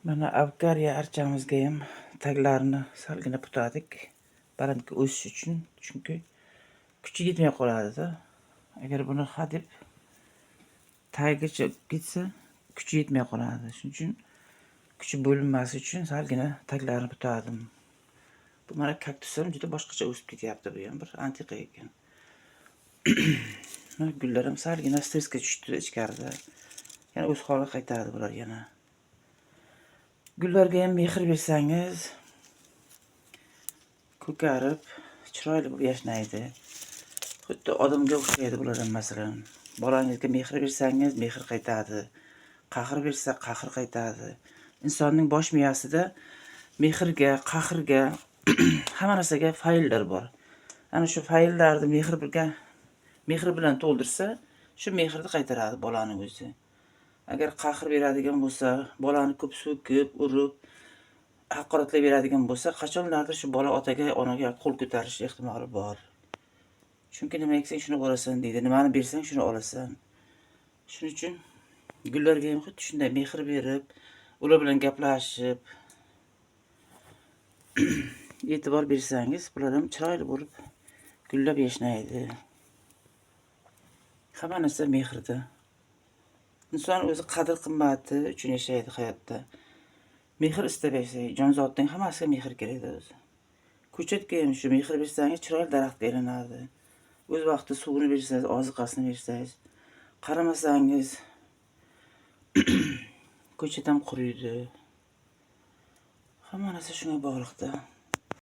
Mana avkariya archamizga ham taglarini salgina putadik. Balandga o'sish uchun, chunki kuchi yetmay qoladida. Agar buni hadeb tagigacha ketsa, kuchi yetmay qoladi. Shuning uchun kuchi bo'linmasi uchun salgina taglarini putadim. Bu mana kaktus ham juda boshqacha o'sib ketyapti, bu ham bir antiqa ekan. Mana gullar ham salgina stressga tushdi ichkarida. Yana o'z holiga qaytadi bular yana. Gullarga ham mehr bersangiz, ko'karib, chiroyli bo'lib yashnaydi. Xuddi odamga o'xshaydi bular ham masalan. Bolangizga mehr bersangiz, mehr qaytadi. Qahr bersa, qahr qaytadi. Insonning bosh miyasida mehrga, qahrga, hamma narsaga fayllar bor. Ana shu fayllarni mehr bilan to'ldirsa, shu mehrni qaytaradi bolani o'zi. Agar qahr beradigan bo'lsa, bolani ko'p so'kib, urib, haqoratlab beradigan bo'lsa, qachonlardir shu bola otaga, onaga qo'l ko'tarish ehtimoli bor. Chunki nima eksang shuni o'rasan deydi, nimani bersang shuni olasan. Shuning uchun gullarga ham xuddi shunday mehr berib, ular bilan gaplashib, e'tibor bersangiz, bular ham chiroyli bo'lib gullab yashnaydi. Hamma narsa mehrda. Inson o'zi qadr-qimmati uchun yashaydi hayotda. Mehr istab yashaydi. Jonzotning hammasiga mehr kerakda o'zi. Ko'chatga ham shu mehr bersangiz, chiroyli daraxtga aylanadi. O'z vaqtida suvini bersangiz, oziqasini bersangiz, qaramasangiz ko'chat ham quriydi. Hamma narsa shunga bog'liqda.